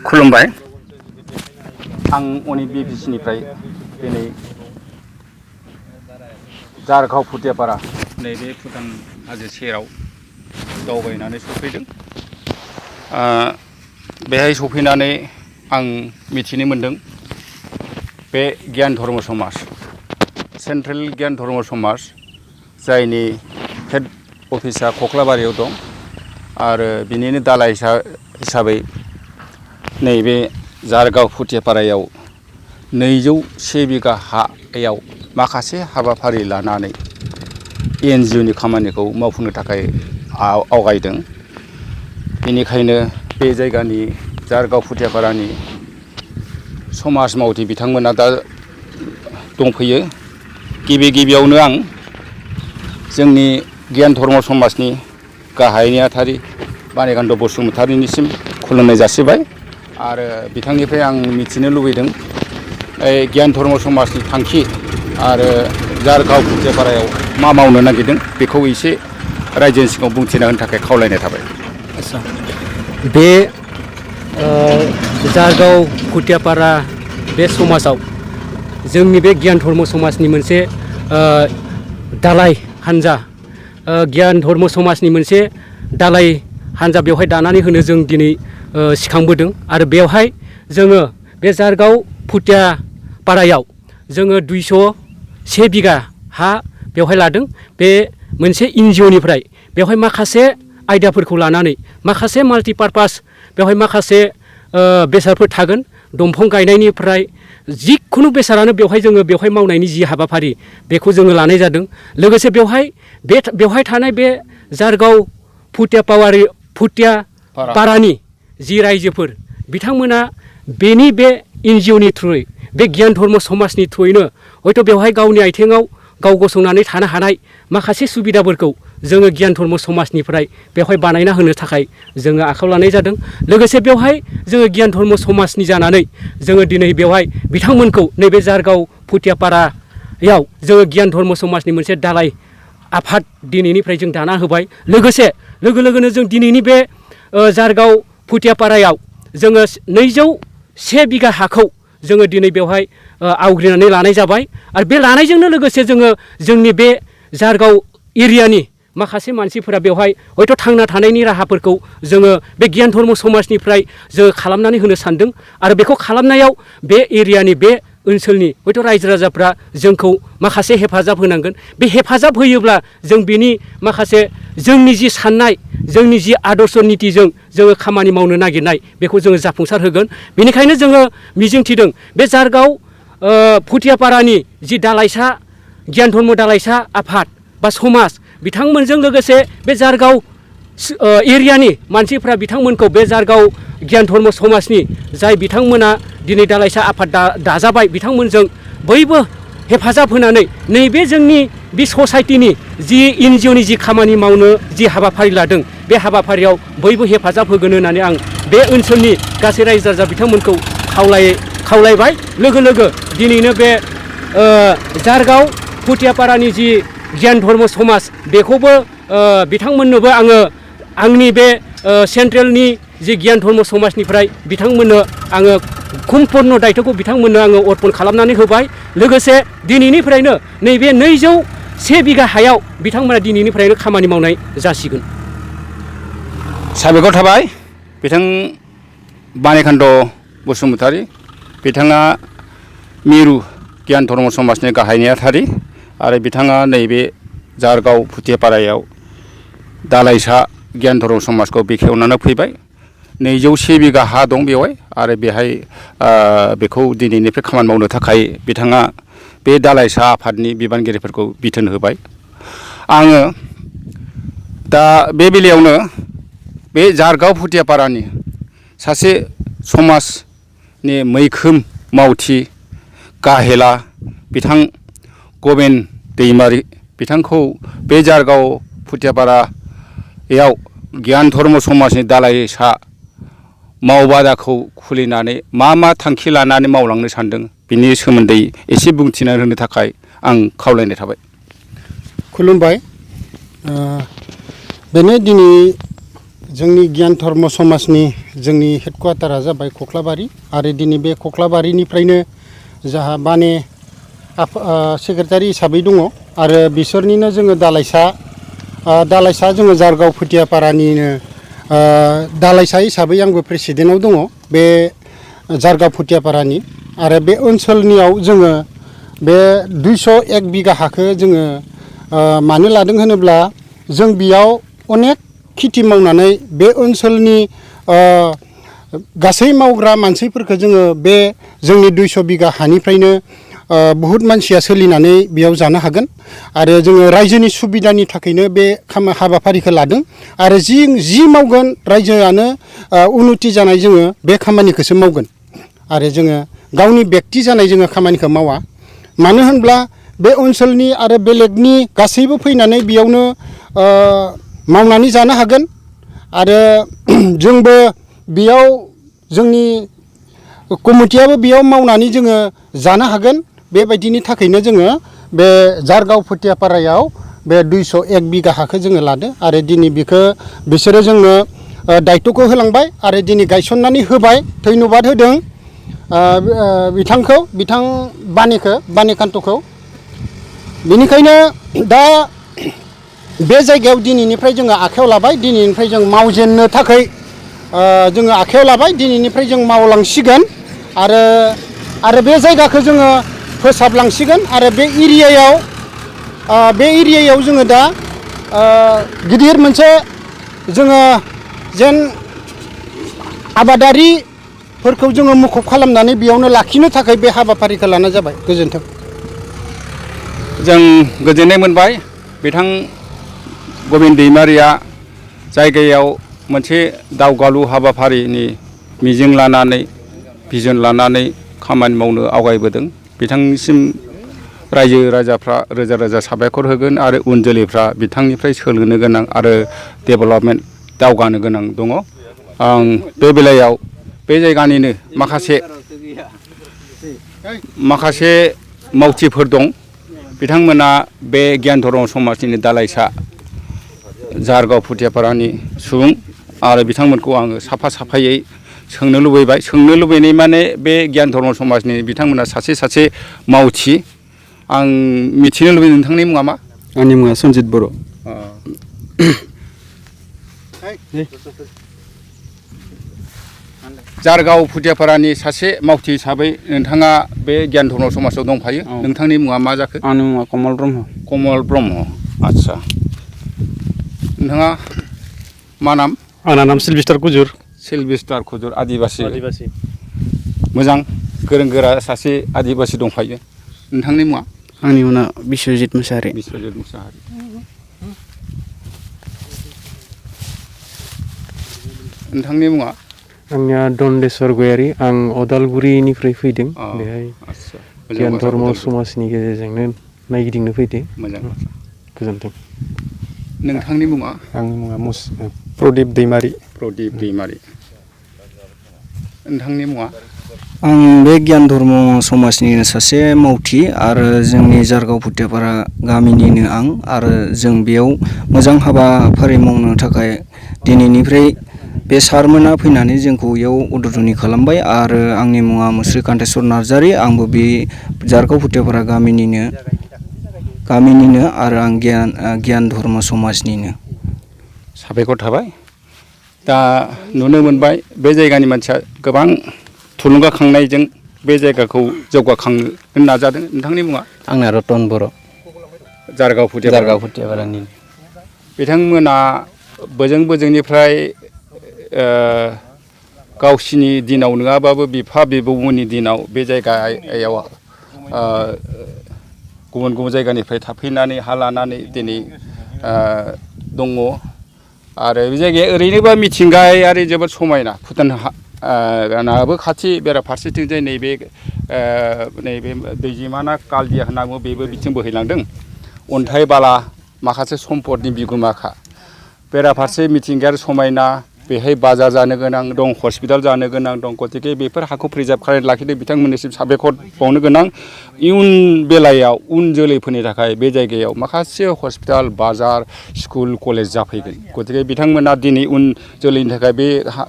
खुलुमबाय। आं अनिक बिबिसिनिफ्राय दिनै जारगाव फुथियापारा नैबे भुटान हाजो सेराव दावबायनानै सफैदों। बेहाय सफैनानै आं मिथिनो मोनदों बे गियान धर्म समाज सेन्ट्रेल गियान धर्म समाज जायनि हेड अफिसा कक्लाबारियाव दं आरो बिनिनो दालाइ हिसाबै नैबे जारगाव फुथियापारायाव 201 बिगा हायाव माखासे हाबाफारि लानानै NGOनि खामानिखौ मावफुंनो थाखाय आवगायदों। बेनिखायनो बे जायगानि जारगाव फुथियापारानि समाज मावथि बिथांमोना दा दंफैयो। गिबियावनो आं जोंनि गियान धर्म समाजनि गाहाय नेहाथारि बानेकान्द बसुमतारीनिसिम खुलुमनाय जासिबाय आरो बिथांनिफ्राय आं मिथिनो लुबैदों गियान धर्म समाजनि थांखि आरो जारगाव फुथियापारायाव मा मावनो नागिरदों बेखौ एसे रायजोनि सिगाङाव बुंथिना होनो थाखाय खावलायनाय थाबाय। आच्छा, बे जारगाव फुथियापारा बे समाजाव जोंनि बे गियान धर्म समाजनि मोनसे दालाइ हान्जा गियान धर्म समाजनि मोनसे दालाइ हान्जा बेवहाय दानानै होनो जों दिनै सिखांबोदों आरो बेवहाय जोङो बे जारगाव फुथियापारायाव जोङो 201 बिगा हा बेवहाय लादों। बे मोनसे NGOनिफ्राय बेवहाय माखासे आयदाफोरखौ लानानै माखासे माल्टिपारपास बेवहाय माखासे बेसादफोर थागोन। दंफां गायनायनिफ्राय जिखुनु बेसादानो बेवहाय मावनायनि जि हाबाफारि बेखौ जोङो लानाय जादों। लोगोसे बेवहाय थानाय बे जारगाव फुथियापारानि जि रायजोफोर बिथांमोना बेनि बे NGOनि थ्रुयै बे गियान धर्म समाजनि थ्रुयैनो हयथ' बेवहाय गावनि आथिङाव गाव गसंनानै थानो हानाय माखासे सुबिदाफोरखौ जोङो गियान धर्म समाजनिफ्राय बेवहाय बानायना होनो थाखाय जोङो आखायाव लानाय जादों। लोगोसे बेवहाय जोङो गियान धर्म समाजनि जानानै जोङो दिनै बेवहाय बिथांमोनखौ नैबे जारगाव फुथियापारायाव जोङो गियान धर्म समाजनि मोनसे दालाइ आफाद दिनैनिफ्राय जों दाना होबाय। लोगोसे लोगोनो जों दिनैनि बे जारगाव फुथियापारायाव जोङो 201 बिगा हाखौ जोङो दिनै बेवहाय आवग्रिनानै लानाय जाबाय आरो बे लानायजोंनो लोगोसे जोङो जोंनि बे जारगाव एरियानि माखासे मानसिफोरा बेवहाय हयथ' थांना थानायनि राहाफोरखौ जोङो बे गियान धर्म समाजनिफ्राय जोङो खालामनानै होनो सानदों आरो बेखौ खालामनायाव बे एरियानि बे ओनसोलनि हयथ' रायजो राजाफ्रा जोंखौ माखासे हेफाजाब होनांगोन। बे हेफाजाब होयोब्ला जों बेनि माखासे जोंनि जि साननाय जोंनि जि आदर्श नितिजों जोङो खामानि मावनो नागिरनाय बेखौ जोङो जाफुंसार होगोन। बेनिखायनो जोङो मिजिंथिदों बे जारगाव फुथियापारानि जि दालाइसा गियान धर्म दालाइसा आफाद बा समाज बिथांमोनजों लोगोसे बे जारगाव एरियानि मानसिफ्रा बिथांमोनखौ बे जारगाव गियान धर्म समाजनि जाय बिथांमोना दिनै दालाइसा आफाद दाजाबाय बिथांमोनजों बयबो हेफाजाब होनानै नैबे जोंनि बे ससाइटिनि जि NGOनि जि खामानि मावनो जि हाबाफारि लादों बे हाबाफारियाव बयबो हेफाजाब होगोन होननानै आं बे ओनसोलनि गासै रायजो राजा बिथांमोनखौ खावलायबाय। लोगो दिनैनो बे जारगाव फुथियापारानि जि गियान धर्म समाज बेखौबो बिथांमोननोबो आङो आंनि बे सेन्ट्रेलनि जि गियान धर्म समाजनिफ्राय बिथांमोननो आङो सम्पुर्ण दायथ'खौ बिथांमोननो आङो अर्पन खालामनानै होबाय। लोगोसे दिनैनिफ्रायनो नैबे 201 बिगा हायाव बिथांमोना दिनैनिफ्रायनो खामानि मावनाय जासिगोन। साबायखर थाबाय बिथां बानेकान्द बसुमतारी। बिथाङा मिरु गियान धर्म समाजनि गाहाय नेहाथारि आरो बिथाङा नैबे जारगाव फुथियापारायाव दालाइसा गियान धर्म समाजखौ बेखेवनानै फैबाय। 201 बिगा हा दं बेवहाय आरो बेहाय बेखौ दिनैनिफ्राय खामानि मावनो थाखाय बिथाङा बे दालाइसा आफादनि बिबानगिरिफोरखौ बिथोन होबाय। आङो दा बे बेलायावनो बे जारगाव फुथियापारानि सासे समाजनि मैखोम मावथि गाहेला बिथां गबेन दैमारि बिथांखौ बे जारगाव फुथियापारायाव गियान धर्म समाजनि दालाइसा मावबादाखौ खुलिनानै मा थांखि लानानै मावलांनो सानदों बिनि सोमोन्दै एसे बुंथिना होनो थाखाय आं खावलायनाय थाबाय। खुलुमबाय। बेनो दिनै जोंनि गियान धर्म समाजनि जोंनि हेडकुवाटारा जाबाय कख्लाबारि आरो दिनै बे कख्लाबारिनिफ्रायनो जाहा बाने सेक्रेटारि हिसाबै दङ आरो बिसोरनिनो जोङो दालाइसा जोङो जारगाव फुथियापारानिनो दालाइसा हिसाबै आंबो प्रेसिडेन्टआव दङ बे जारगाव फुथियापारानि आरो बे ओनसोलनियाव जोङो बे 201 बिगा हाखौ जोङो मानो लादों होनोब्ला जों बेयाव अनेक खेथि मावनानै बे ओनसोलनि गासै मावग्रा मानसिफोरखौ जोङो बे जोंनि 200 बिगा हानिफ्रायनो बहुत मानसिया सोलिनानै बेयाव जानो हागोन आरो जोङो रायजोनि सुबिदानि थाखायनो बे हाबाफारिखौ लादों आरो जि मावगोन रायजोआनो उन्नति जानाय जोङो बे खामानिखौसो मावगोन आरो जोङो गावनि बेक्ति जानाय जोङो खामानिखौ मावा मानो होनब्ला बे ओनसोलनि आरो बेलेगनि गासैबो फैनानै बेयावनो मावनानै जानो हागोन आरो जोंबो बेयाव जोंनि कमिटियाबो बेयाव मावनानै जोङो जानो हागोन बेबायदिनि थाखायनो जोङो बे जारगाव फुथियापारायाव बे 201 बिगा हाखौ जोङो लादो आरो दिनै बिसोरो जोंनो दायित्वखौ होलांबाय आरो दिनै गायसननानै होबाय धन्यबाद होदों बिथां बानेकान्तखौ बेनिखायनो दा बे जायगायाव दिनैनिफ्राय जोङो आखायाव लाबाय दिनैनिफ्राय जों मावजेननो थाखाय जोङो आखायाव लाबाय दिनैनिफ्राय जों मावलांसिगोन आरो बे जायगाखौ जोङो फोसाबलांसिगोन आरो बे एरियायाव जोङो दा गिदिर मोनसे जोङो जेन आबादारिफोरखौ जोङो मुखुब खालामनानै बेयावनो लाखिनो थाखाय बे हाबाफारिखौ लानाय जाबाय गोजोन्थों। जों गोजोननाय मोनबाय बिथां गबिन दैमारिया जायगायाव मोनसे दावगालु हाबाफारिनि मिजिं लानानै बिजन लानानै खामानि मावनो आवगायबोदों बिथांनिसिम रायजो राजाफ्रा रोजा रोजा साबायखर होगोन आरो उन जोलैफ्रा बिथांनिफ्राय सोलोंनो गोनां आरो डेभेलपमेन्ट दावगानो गोनां दङ आं बे बेलायाव बे जायगानिनो माखासे मावथिफोर दं बिथांमोना बे गियान धर्म समाजनि दालाइसा जारगाव फुथियापारानि सुबुं आरो बिथांमोनखौ आङो साफायै सोंनो लुबैनाय माने बे गियान धर्म समाजनि बिथांमोना सासे मावथि आं मिथिनो लुबैदों नोंथांनि मुङा मा? आंनि मुङा सन्जित बर'। जारगाव फुथियापारानि सासे मावथि हिसाबै नोंथाङा बे गियान धर्म समाजाव दंफायो नोंथांनि मुङा मा जाखो? आंनि मुङा कमल ब्रह्म। कमल ब्रह्म आदसा नोंथाङा मा नाम? आंना नाम सिलभिस्टार कुजुर। सिलभिस्टार कुजुर आदिबासि मोजां गोरों गोरा सासे आदिबासि दंफायो नोंथांनि मुङा? आंनि मुङा बिस्वजित मुसाहारि। नोंथांनि मुङा? आंनिया दन्देस्वर गयारि आं अदालगुरिनिफ्राय फैदों बेहाय गियान धर्म समाजनि गेजेरजोंनो नायगिदिंनो फैदों। मोजां गोजोन्थों। नोंथांनि मुङा? आंनि मुङा प्रदिप दैमारि। नोंथांनि मुङा? आं बे गियान धर्म समाजनिनो सासे मावथि आरो जोंनि जारगाव फुथियापारा गामिनिनो आं आरो जों बेयाव मोजां हाबाफारि मावनो थाखाय दिनैनिफ्राय बे सारमोना फैनानै जोंखौ बेयाव उद्बोधन खालामबाय आरो आंनि मुङा मुस्रि कान्तेस्वर नार्जारि आंबो बे जारगाव फुथियापारा गामिनिनो आरो आं गियान धर्म समाजनिनो। साबायखर थाबाय दा नुनो मोनबाय बे जायगानि मानसिया गोबां थुलुंगाखांनायजों बे जायगाखौ जौगाखांनो नाजादों नोंथांनि मुङा? आंना रतन बर'। जारगाव फुथियापारानि बिथांमोना बोजोंनिफ्राय गावसिनि दिनाव नङाबाबो बिफा बिबौमोननि दिनाव बे जायगायाव गुबुन जायगानिफ्राय थाफैनानै हा लानानै दिनै दङ आरो बे जायगाया ओरैनोबा मिथिंगायारि जोबोद समायना भुटान नाबो खाथि बेराफारसेथिंजाय नैबे दैजिमाना कालदिया होनना बुङो बेबो बिथिं बोहैलांदों अन्थाइ बाला माखासे सम्पदनि बिगोमाखा बेराफारसे मिथिंगायारि समायना बेहाय बाजार जानो गोनां दं, हस्पिटाल जानो गोनां दं। गतिके बेफोर हाखौ प्रिजार्भ खालामनानै लाखिदों बिथांमोननिसिम साबायखर बावनो गोनां। इयुन बेलायाव उन जोलैफोरनि थाखाय बे जायगायाव माखासे हस्पिटाल, बाजार, स्कुल, कलेज जाफैगोन। गतिके बिथांमोना दिनै उन जोलैनि थाखाय बे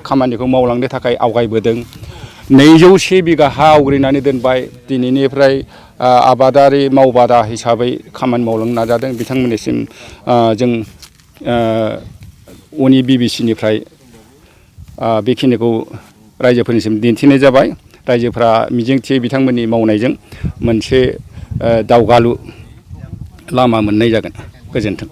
खामानिखौ मावलांनो थाखाय आवगायबोदों। 201 बिगा हा आवग्रिनानै दोनबाय। दिनैनिफ्राय आबादारि मावबादा हिसाबै खामानि मावलांनो नाजादों। बिथांमोननिसिम जों उनि बिबिसिनिफ्राय बेखिनिखौ रायजोफोरनिसिम दिन्थिनाय जाबाय। रायजोफ्रा मिजिंथियो बिथांमोननि मावनायजों मोनसे दावगालु लामा मोननाय जागोन। गोजोन्थों।